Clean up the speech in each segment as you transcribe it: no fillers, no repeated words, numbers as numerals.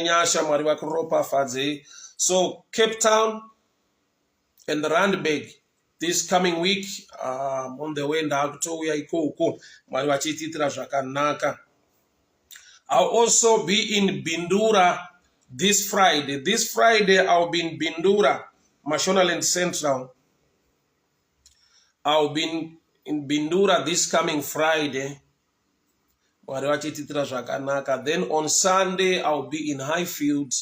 Nyasha, Mwari vakuropafadzei. So Cape Town and Randburg this coming week, on the way ndaakutouya ikoko, Mwari vachitiitira zvakanaka. I'll also be in Bindura this Friday. This Friday I'll be in Bindura, Mashonaland Central. I'll be in Bindura this coming Friday. Mwari vachitiitira zvakanaka. Then on Sunday I'll be in Highfield.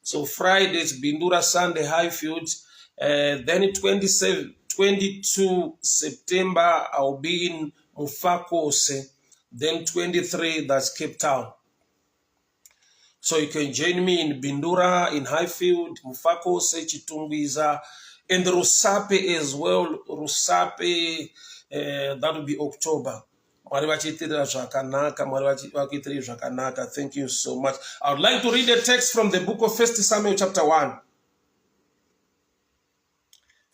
So Friday is Bindura, Sunday Highfield. Then 22 September I'll be in Mufakose. Then 23, that's Cape Town. So you can join me in Bindura, in Highfield, Mufakose, Chitungwiza, and Rusape as well. Rusape, that will be October. Mwari vachiitira zvakanaka, Mwari vakuitirai zvakanaka. Thank you so much. I would like to read a text from the book of 1 Samuel chapter 1.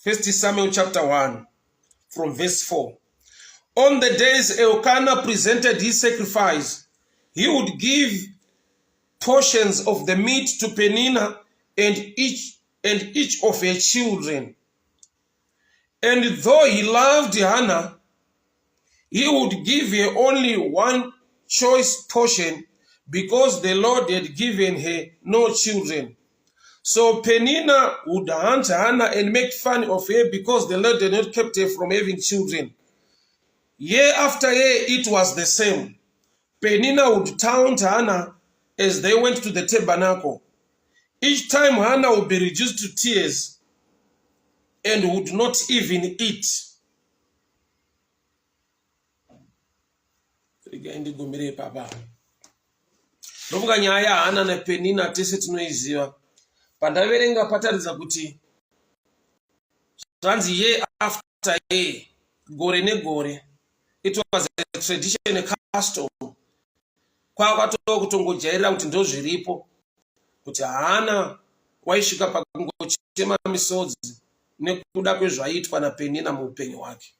1 Samuel chapter 1 from verse 4. On the days Elkanah presented his sacrifice, he would give portions of the meat to Peninnah and each of her children. And though he loved Hannah, he would give her only one choice portion because the Lord had given her no children. So Peninnah would hunt Hannah and make fun of her because the Lord had not kept her from having children. Year after year, it was the same. Peninnah would taunt Hannah as they went to the tabernacle. Each time Hannah would be reduced to tears and would not even eat. Regai ndigumire ipapa. Ndofunga nyaya yaHana naPenina tese tinoiziva. Pandaverenga pataridza kuti zvanzi year after year, gore negore. It was a tradition, a custom. Kwakatova kutongojairira kuti ndozviripo, kuti Hana waisvika pakungochema misodzi nekuda kwezvaiitwa naPenina muupenyu hwake.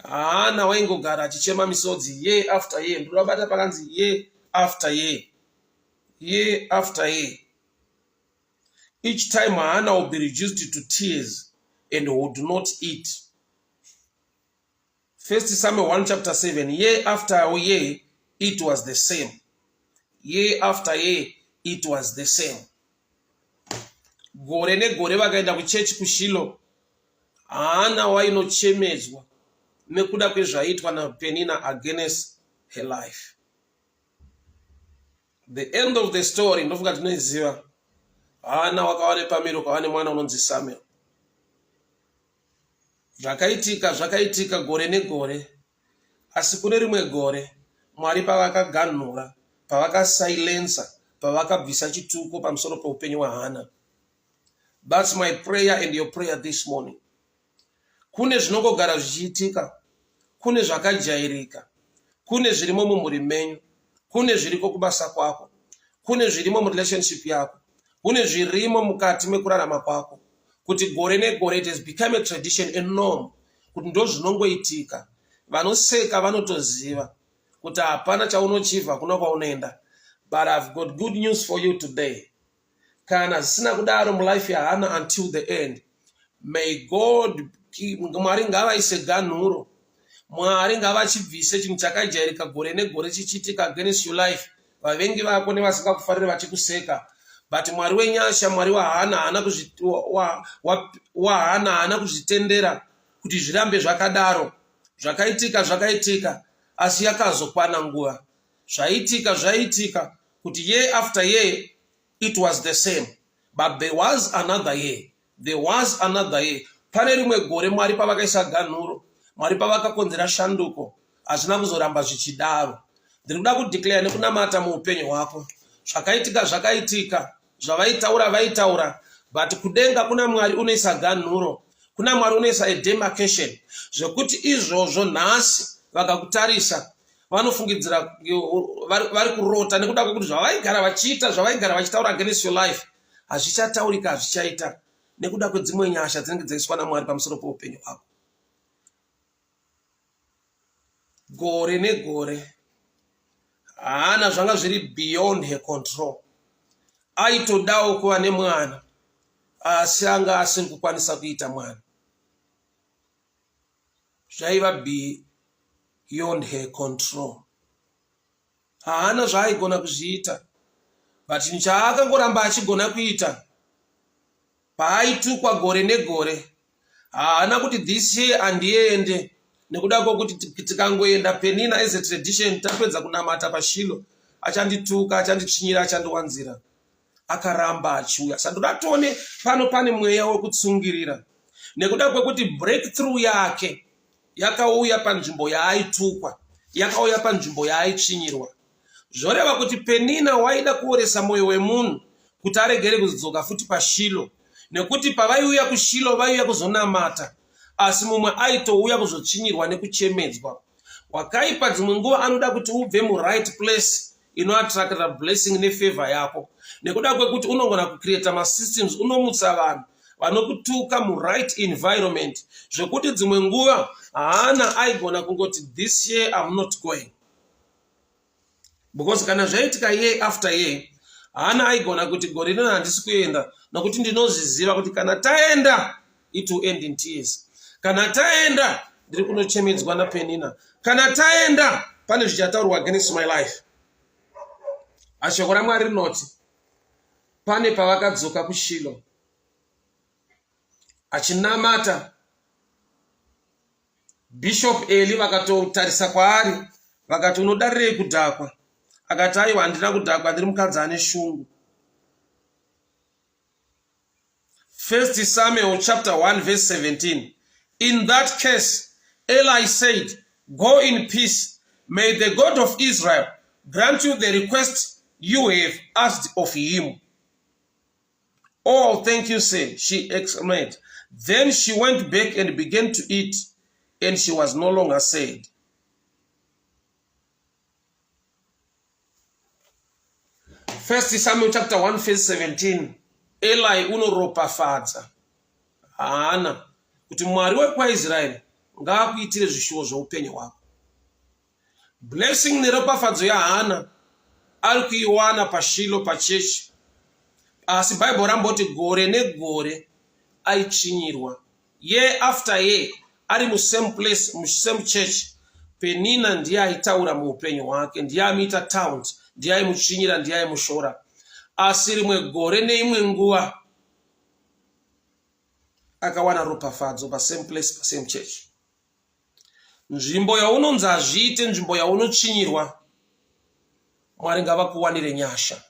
Hana waingogara achichema misodzi year after year. Ndoda kubata pakanzi year after year, year after year. Each time Hana will be reduced to tears and would not eat. First Samuel 1 chapter 7. Year after year, it was the same. Year after year, it was the same. Gore negore vakaenda kuchechi kuShilo, Hana wainochemedzwa nekuda kwezvaiitwa naPenina against her life. The end of the story ndofunga tinoiziva. Hana wakava nepamiro, kwava nemwana unonzi Samuel. Zvakaitika zvakaitika gore negore, asi kune rimwe gore Mwari pavakaganhura, pavakasilensa, pavakabvisa chituko pamusoro peupenyu hwaHana. That's my prayer and your prayer this morning. Kune zvinongogara zvichiitika, kune zvakajairika, kune zvirimo mumhuri menyu, kune zviriko kubasa kwako, kune zvirimo murelationship yako, kune zvirimo mukati mekurarama kwako, kuti gore negore it has become a tradition, a norm, kuti ndo zvinongoitika. Vanoseka vanotoziva kuti hapana chaunochivha, hakuna kwaunoenda. But I've got good news for you today. Kana zvisina kudaro mulife yaHana until the end, may God, Mwari ngavaise ganhuro, Mwari ngavachibvise chinhu chakajairika gore negore chichiitika against your life, vavengi vako nevasingakufariri vachikuseka. But Mwari wenyasha, Mwari waHana, waHana haana kuzvitendera kuti zvirambe zvakadaro. Zvakaitika zvakaitika, asi yakazokwana nguva. Zvaitika zvaitika kuti year after year it was the same, but there was another year, there was another year. Pane rimwe gore Mwari pavakaisa ganhuro, Mwari pavakakonzera shanduko, hazvina kuzoramba zvichidaro. Ndiri kuda kudeclare nekunamata muupenyu hwako. Zvakaitika zvakaitika, zvavaitaura vaitaura, but kudenga kuna Mwari unoisa ganhuro, kuna Mwari unoisa a demarcation, zvekuti izvozvo nhasi vakakutarisa vanofungidzira vari kurota, nekuda kwekuti zvavaigara vachiita, zvavaigara vachitaura against your life hazvichataurika, hazvichaita, nekuda kwedzimwe nyasha dzinenge dzaiswa naMwari pamusoro peupenyu hwako. Gore negore Haana zvanga zviri beyond her control. Aitodawo kuva nemwana asi anga asiri kukwanisa kuita mwana. Zvaiva beyond her control. Haana zvaaigona kuzviita but chinhu chaakangoramba achigona kuita Paaitukwa gore negore haana kuti this year handiende nekuda kwokuti tikangoenda Penina as a tradition tapedza kunamata paShilo achandituka achanditsvinyira achandiwanzira. Akaramba achiuya. Saka ndoda tione pano pane mweya wekutsungirira nekuda kwekuti breakthrough yake yakauya panzvimbo yaaitukwa, yakauya panzvimbo yaaitsvinyirwa. Zvoreva kuti Penina waida kuoresa mwoyo wemunhu kuti aregere kuzodzoka futi paShilo, nekuti pavaiuya kuShilo vaiuya kuzonamata, asi mumwe aitouya kuzotsvinyirwa nekuchemedzwa. Wakaipa dzimwe nguva anoda kuti ubve muright place inoattracta blessing nefavor yako, nekuda kwekuti unogona kucreata masystems, unomutsa vanhu vanokutuka muright environment, zvekuti dzimwe nguva haana aigona kungoti this year I'm not going because kana zvaitika year after year haana aigona kuti gore rino handisi kuenda nokuti ndinozviziva kuti kana taenda it will end in tears kana taenda ndiri kunochemedzwa napenina kana taenda pane zvichataurwa against my life ashoko ramwari rinoti pane pavakadzoka kushilo achinamata Bishop Eli vakatotarisa kwaari vakati unodarirei kudhakwa? Akati aiwa handina kudhakwa ndiri mukadzi ane shungu. First Samuel chapter 1 verse 17. In that case, Eli said, Go in peace. May the God of Israel grant you the request you have asked of him. Oh, thank you, sir, she exclaimed. Then she went back and began to eat, and she was no longer sad. First Samuel chapter 1 verse 17. Eli unoropafadza Hana kuti Mwari wekwaIsraeri ngaakuitire zvishuwo zveupenyu hwako. Blessing neropafadzo yaHana ari kuiwana paShilo pachechi asi Bible ramboti gore negore aitsvinyirwa year after year ari musame place musame church Penina ndiye aitaura muupenyu hwake ndiye amuita taunt ndiye aimutsvinyira ndiye aimushora asi rimwe gore neimwe nguva akawana ropafadzo pasame place pasame church Nzvimbo yaunonzi hazviite, nzvimbo yaunotsvinyirwa, Mwari ngavakuwanire nyasha.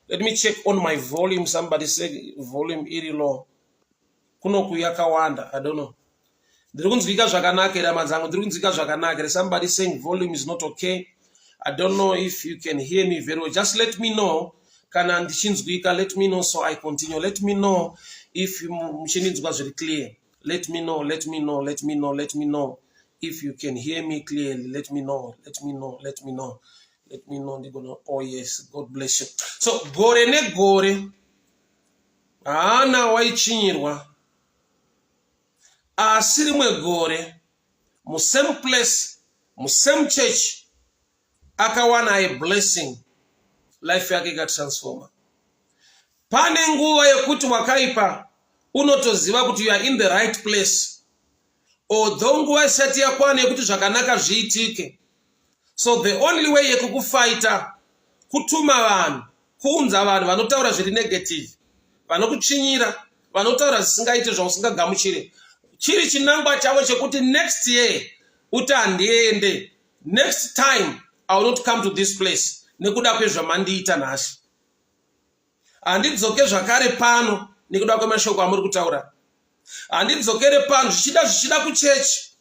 Let me check on my volume. Somebody say volume iri low. Kunoku yakawanda. I don't know. Ndiri kunzwika zvakanaka here hama dzangu? Ndiri kunzwika zvakanaka here? Somebody saying volume is not okay. I don't know if you can hear me very well. Just let me know kana ndichinzwika. Let me know so I continue. Let me know if muchindinzwa zviri clear. Let me know, let me know, let me know, let me know if you can hear me clearly. Let me know, let me know, let me know, let me know. Ndigona, oh yes, God bless you. So gore negore haana waichinyirwa asi rimwe gore musame place musame church akawana a blessing life yake ikatransforma pane nguva yekuti wakaipa unotoziva kuti you are in the right place although nguva isati yakwana yekuti zvakanaka zviitike so the only way yekukufaita kutuma vanhu kuunza vanhu vanotaura zviri negative vanokutsvinyira vanotaura zvisingaite zvausingagamuchire chiri chinangwa chavo chekuti next year uti handiende next time i will not come to this place nekuda kwezvamandiita nhasi handidzoke zvakare pano nekuda kwemashoko amuri kutaura handidzokere pano zvichida zvichida kuchechi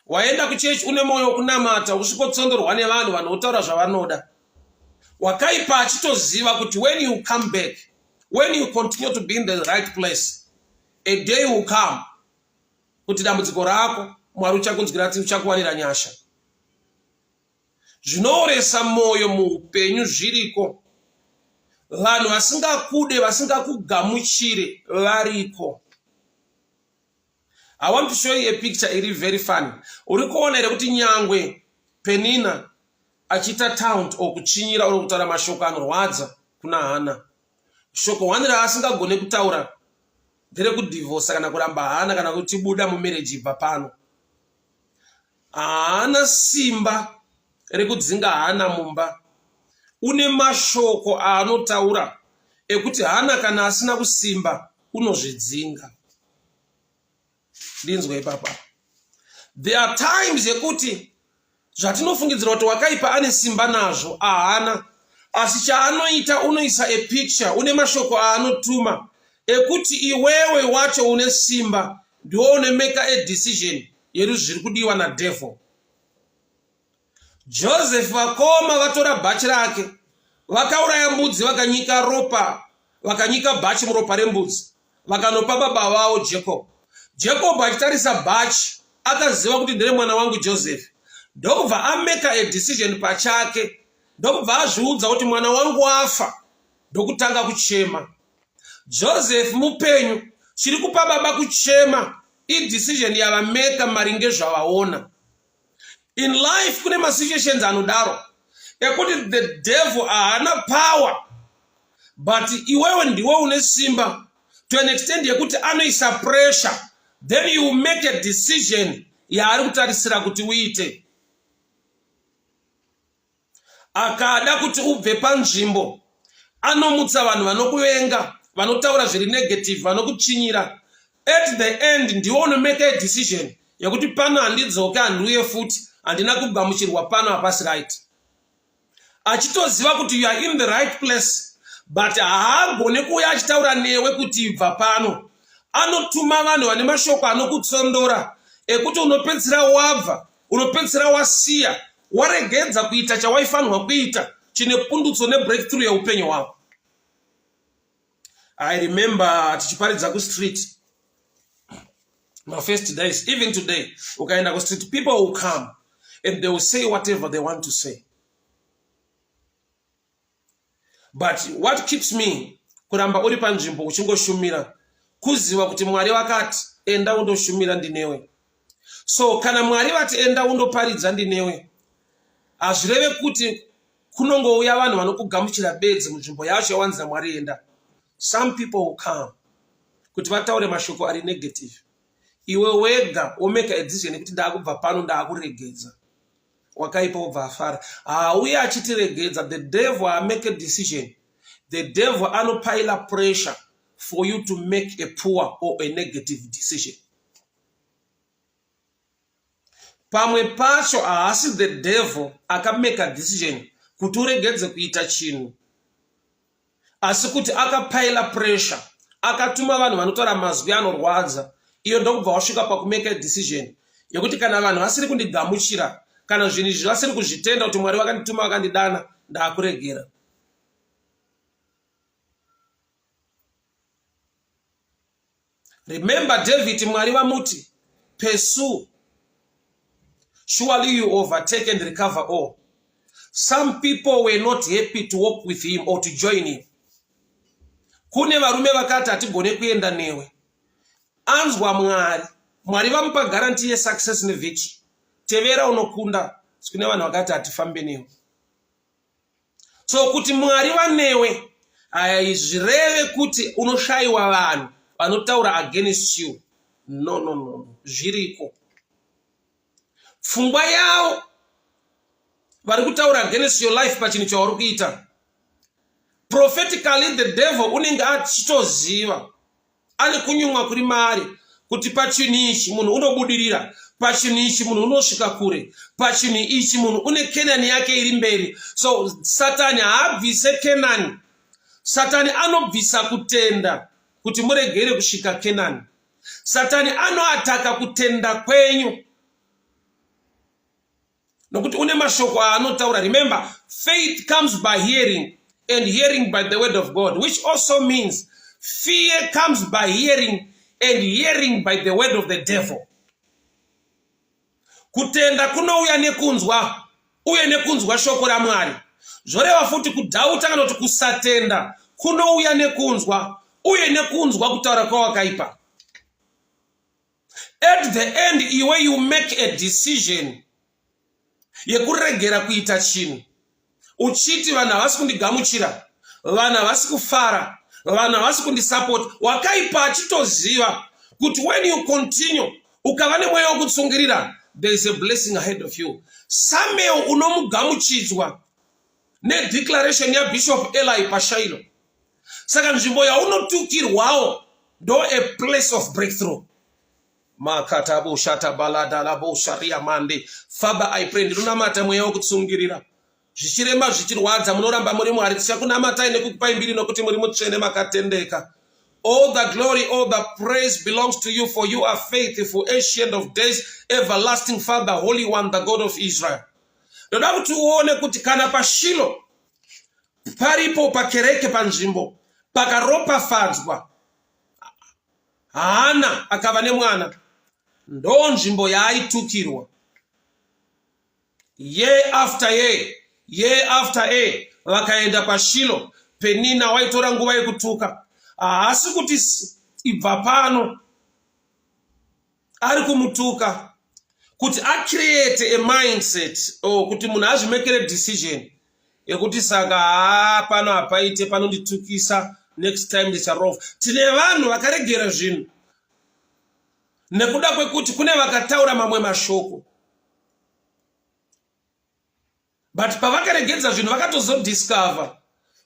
waenda kuchechi une mwoyo wekunamata usvikotsondorwa nevanhu vanotaura zvavanoda wakaipa achitoziva kuti when you come back when you continue to be in the right place a day will come kuti dambudziko rako mwari uchakunzwira tsitsi uchakuwanira nyasha zvinooresa mwoyo muupenyu zviriko vanhu vasingakude vasingakugamuchire variko i want to show you a picture iri very funny uri kuona here kuti nyangwe penina achiita taunt or kuchinyira or kutaura mashoko anorwadza kuna Hana. Shoko one raasingagone kutaura nderekudhivhosa kana kuramba Hana kana kuti buda mumereji ibva pano. Haana simba rekudzinga Hana mumba. Une mashoko aanotaura ekuti Hana kana asina kusimba unozvidzinga. Ndinzwe ipapa. There are times yekuti zvatinofungidzira kuti wakaipa ane simba nazvo ahana, asi chaanoita unoisa a picture, une mashoko aanotuma ekuti iwewe wacho une simba, ndiwo une make a decision yedu zviri kudiwa nadevil. Joseph vakoma vatora bhachi rake, vakauraya mbudzi, vakanyika ropa, vakanyika bhachi muropa rembudzi, vakanopa baba vavo Jacob. Jacob achitarisa bhachi akaziva kuti ndere mwana wangu Joseph, ndokubva ameka a decision pachake, ndokubva azviudza kuti mwana wangu afa, ndokutanga kuchema. Joseph mupenyu, chiri kupa baba kuchema idecision yavameka maringe zvavaona. In life kune masituations anodaro ekuti the devil haana power, but iwewe ndiwe une simba to an extent yekuti anoisa pressure, then you make a decision yaari kutarisira kuti uite. Akada kuti ubve panzvimbo, anomutsa vanhu vanokuvenga, vanotaura zviri negative, vanokutsvinyira. At the end ndiwe unomake a decision yekuti pano handidzoke, handiuye futi, handina kugamuchirwa pano, hapasi right. Achitoziva kuti you are in the right place, but haagone kuuya achitaura newe kuti ibva pano. Anotuma vanhu vane mashoko anokutsondora ekuti unopedzisira wabva, unopedzisira wasiya, waregedza kuita chawaifanirwa kuita chine pundutso nebreakthrough yeupenyu hwako. I remember tichiparidza kustreet mafirst days. Even today ukaenda kustreet, people will come and they will say whatever they want to say, but what keeps me kuramba uri panzvimbo uchingoshumira kuziva kuti Mwari vakati enda undoshumira, ndinewe. So kana Mwari vati enda undoparidza, ndinewe, hazvireve kuti kunongouya vanhu vanokugamuchira bedzi munzvimbo yacho yawanzira Mwari enda. Some people will come kuti vataure mashoko ari negative. Iwe wega womeka a decision yekuti ndaakubva pano, ndaakuregedza. Wakaipa wobva afara, hauye achitiregedza. The devil amake a decision. The devil anopaila pressure for you to make a poor or a negative decision. Pamwe pacho haasi the devil akameka decision kuti uregedze kuita chinhu, asi kuti akapaila pressure, akatuma vanhu vanotaura mazwi anorwadza, iyo ndokubva wasvika pakumeka decision yekuti kana vanhu vasiri kundigamuchira, kana zvinhu izvi vasiri kuzvitenda kuti Mwari vakandituma, vakandidana, ndaakuregera. Remember David, Mwari vamuti pursue, surely you overtake and recover all. Some people were not happy to walk with him or to join him. Kune varume vakati hatigone kuenda newe. Anzwa Mwari, Mwari vamupa guarantee yesuccess nevictory, tevera unokunda. Kune vanhu vakati hatifambe newe. So kuti Mwari vanewe haizvireve kuti unoshayiwa vanhu vanotaura against you. No, no, no, zviriko. Pfungwa yavo vari kutaura against your life pachinhu chauri kuita, prophetically the devil unenge achitoziva, ane kunyumwa kuri maari kuti pachinhu ichi munhu unobudirira, pachinhu ichi munhu unosvika kure, pachinhu ichi munhu une Kenani yake iri mberi. So Satani haabvise Kenani. Satani anobvisa kutenda kuti muregere kusvika Kenani. Satani anoataka kutenda kwenyu nokuti une mashoko aanotaura. Remember, faith comes by hearing and hearing by the word of God, which also means fear comes by hearing and hearing by the word of the devil. Kutenda kunouya nekunzwa uye nekunzwa shoko raMwari. Zvoreva futi kudhauta kana kuti kusatenda kunouya nekunzwa uye nekunzwa kutaura kwawakaipa. At the end iwe you make a decision. Yekuregera kuita chinhu uchiti vanhu havasi kundigamuchira, vanhu havasi kufara, vanhu havasi kundisapota. Wakaipa achitoziva kuti when you continue, ukava nemweya wekutsungirira, there is a blessing ahead of you. Samuel unomugamuchidzwa nedeclaration yaBishop Eli paShailo. Saka nzvimbo yaunotukirwawo ndo a place of breakthrough. Makataboshatabaladalabosariamande. Father, I pray, ndinonamata mweya wekutsungirira. Zvichirema, zvichirwadza, munoramba muri Mwari. Tichakunamatai nekukupai mbiri nokuti muri mutsvene, makatendeka. All the glory, all the praise belongs to you, for you are faithful, Ancient of Days, Everlasting Father, Holy One, the God of Israel. Ndoda kuti uone kuti kana paShilo paripo pakereke panzvimbo pakaropafadzwa Hana akava nemwana, ndo nzvimbo yaaitukirwa year after year, year after year. Vakaenda paShilo, Penina waitora nguva yekutuka. Haasi kuti ibva pano, ari kumutuka kuti acreate a mindset or kuti munhu azvimekere decision yekuti saka haa, pano hapaite, panonditukisa, next time ndicharova. Tine vanhu vakaregera zvinhu nekuda kwekuti kune vakataura mamwe mashoko, but pavakaregedza zvinhu vakatozodiscover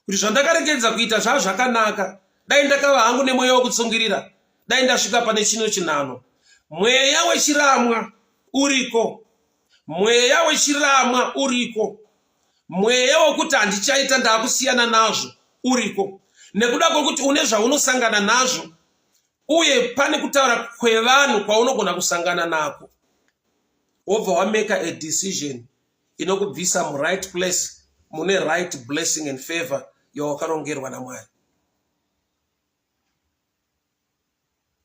kuti zvandakaregedza kuita zvaa zvakanaka, dai ndakava hangu nemweya wekutsungirira, dai ndasvika pane chino chinhano. Mweya wechiramwa uriko, mweya wechiramwa uriko, mweya wekuti handichaita, ndaakusiyana nazvo uriko, nekuda kwekuti une zvaunosangana nazvo uye pane kutaura kwevanhu kwaunogona kusangana nako, wobva wameka a decision inokubvisa muright place mune right blessing and favor yawakarongerwa naMwari.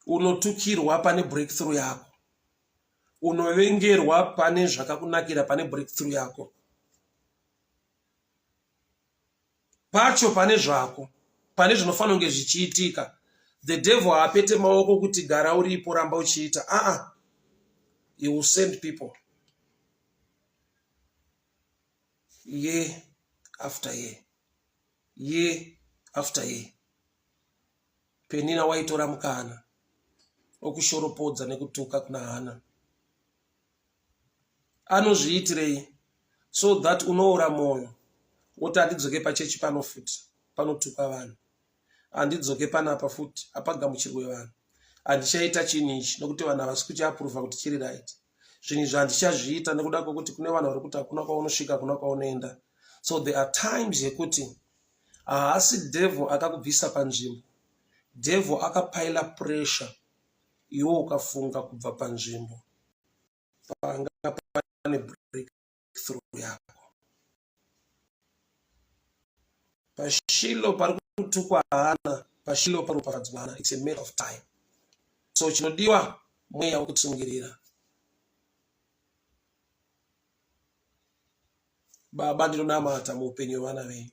Unotukirwa pane breakthrough yako, unovengerwa pane zvakakunakira, pane breakthrough yako pacho, pane zvako, pane zvinofanira kunge zvichiitika. The devil haapete maoko kuti gara uripo, ramba uchiita. Aa, he will send people year after year, year after year. Penina waitora mukana okushoropodza nekutuka kuna Hana. Anozviitirei? So that unoora mwoyo, woti handidzoke pachechi pano futi, panotukwa vanhu, handidzoke panapa futi, hapagamuchirwe vanhu, handichaita chinhu ichi nokuti vanhu havasi kuchiapuruvha kuti chiri right. Zvinhu izvi handichazviita nekuda kwekuti kune vanhu vari kuti hakuna kwaunosvika, hakuna kwaunoenda. So there are times yekuti haasi devil akakubvisa panzvimbo, devil akapaila pressure, iwe ukafunga kubva panzvimbo panga pane breakthrough yako. PaShilo pari kutukwa Hana, paShilo paropafadzwa Hana. It's a matter of time. So chinodiwa mweya wekutsungirira. Baba, ndinonamata muupenyu hwevana venyu.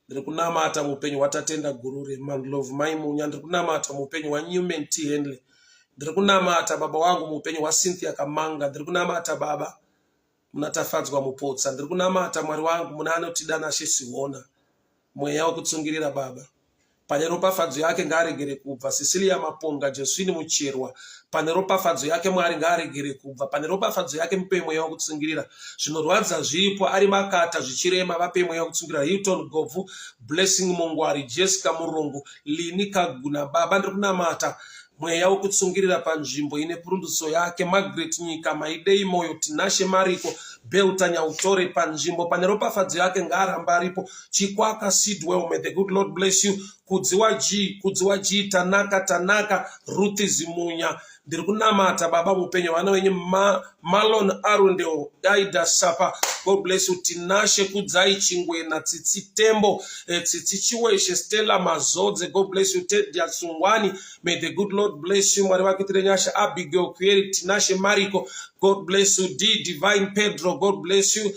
Ndiri kunamata muupenyu hwaTatenda Gurure, Mandlovu Maimunya. Ndiri kunamata muupenyu hwaNewman T Henley. Ndiri kunamata, baba wangu, muupenyu hwaCynthia Kamanga. Ndiri kunamata, baba, muna Tafadzwa Mupotsa. Ndiri kunamata, Mwari wangu, muna Anotida Nashe Sihona. Mweya wekutsungirira, baba, pane ropafadzo yake ngaaregere kubva. Cecilia Maponga, Joswini Mucherwa, pane ropafadzo yake, Mwari, ngaaregere kubva pane ropafadzo yake. Mupe mweya wekutsungirira. Zvinorwadza zviripo, ari makata, zvichirema, vape mweya wekutsungirira. Hilton Gobvu, Blessing Mungwari, Jessica Murungu, Lini Kaguna, baba, ndiri kunamata mweya wekutsungirira panzvimbo ine purunduso yake. Margaret Nyika, Maidei Moyo, Tinashe Mariko, Belta Nyautore, panzvimbo pane ropafadzo yake ngaaramba aripo. Chikwaka Sidwell, may the good Lord bless you. Kudziwa G, Kudziwa G, Tanaka, Tanaka, Ruth Zimunya, ndiri kunamata, baba, muupenyu vana venyu. Malon Arundel, Aida Sapa, God bless you. Tinashe Kudzai Chingwena, Tsitsi Tembo, Tsitsi Chiweshe, Stella Mazodze, God bless you. Tedia Sungwani, may the good Lord bless you. Mwari vakuitire nyasha. Abigail Kuyeri, Tinashe Mariko, God bless you. D Divine Pedro, God bless you.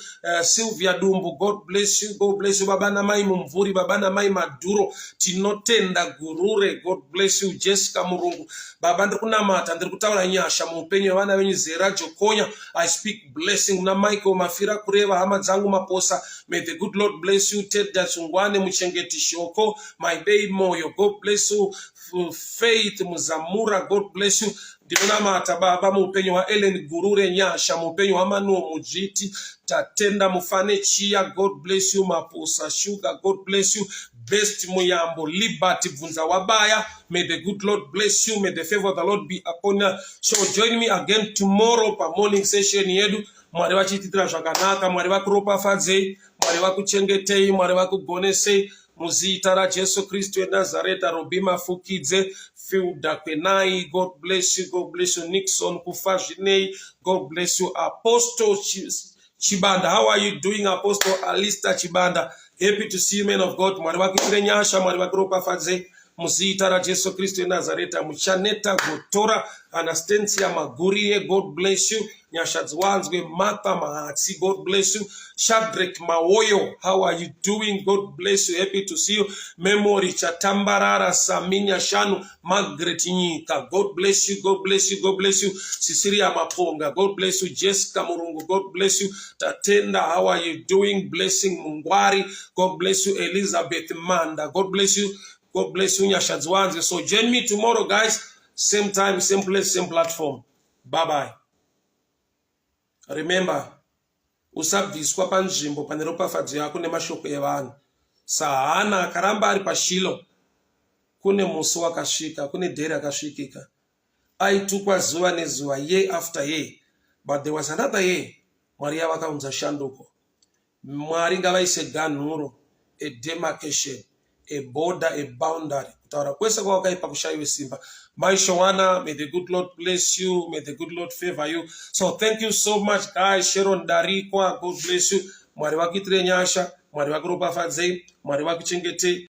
Sylvia Dumbu, God bless you. God bless you. Baba namai Mumvuri, Baba namai Maduro, Tinotenda Gurure, God bless you. Jessica Murungu, Baba, ndiri kunamata, ndiri kutaura nyasha muupenyu hwevana venyu. Zera Jokonya, I speak blessing muna Michael Mafira Kureva, hama dzangu Maposa. May the good Lord bless you. Tedda Tsungwane, Muchengeti Shoko, my baby Moyo, God bless you. Faith Muzamura, God bless you. Ndinonamata, Baba, muupenyu hwaEllen Gurure, nyasha muupenyu hwaManuo Mudzviti, Tatenda Mufane Chiya, God bless you. Mapusa Sugar, God bless you. Best Muyambo, Liberty Bvunza Wabaya, may the good Lord bless you. May the favor of the Lord be upon you. So join me again tomorrow pamorning session yedu. Mwari vachiititira zvakanaka, Mwari vakuropafadzei, Mwari vakuchengetei, Mwari vakugonesei muzita raJesu Kristu weNazareta. Robi Mafukidze, Filda Kwenai, God bless you. God bless you. Nixon Kufa Zvinei, God bless you. Apostle Chibanda, how are you doing? Apostle Alista Chibanda, happy to see you, man of God. Mwari vakuitire nyasha, Mwari vakuropafadzei muzita raJesu Kristu weNazareta. Muchaneta Gotora, Anastasia Maguriye, God bless you. Nyasha dziwanzwe. Martha Mahatsi, God bless you. Shadrack Mawoyo, how are you doing? God bless you. Happy to see you. Memory Chatambarara, Saminya Shanu, Margaret Nyika, God bless you. God bless you. God bless you. Cecilia Maponga, God bless you. Jessica Murungu, God bless you. Tatenda, how are you doing? Blessing Mungwari, God bless you. Elizabeth Manda, God bless you. God bless you. Nyasha dziwanzwe. So join me tomorrow, guys, same time, same place, same platform. Bye bye. Remember, usabviswa panzvimbo pane ropafadzo yako nemashoko evanhu. SaHana akaramba ari paShilo, kune musi wakasvika, kune day rakasvikika. Aitukwa zuva nezuva, year after year, but there was another year Mwari yavakaunza shanduko. Mwari ngavaise ganhuro, a demarcation, a border, a boundary, kutaura kwese kwawakaipa kushayiwe simba. Mai Showana, may the good Lord bless you. May the good Lord favor you. So thank you so much, guys. Sharon Darikwa, God bless you. Mwari vakuitire nyasha, Mwari vakuropafadzei, Mwari vakuchengetei.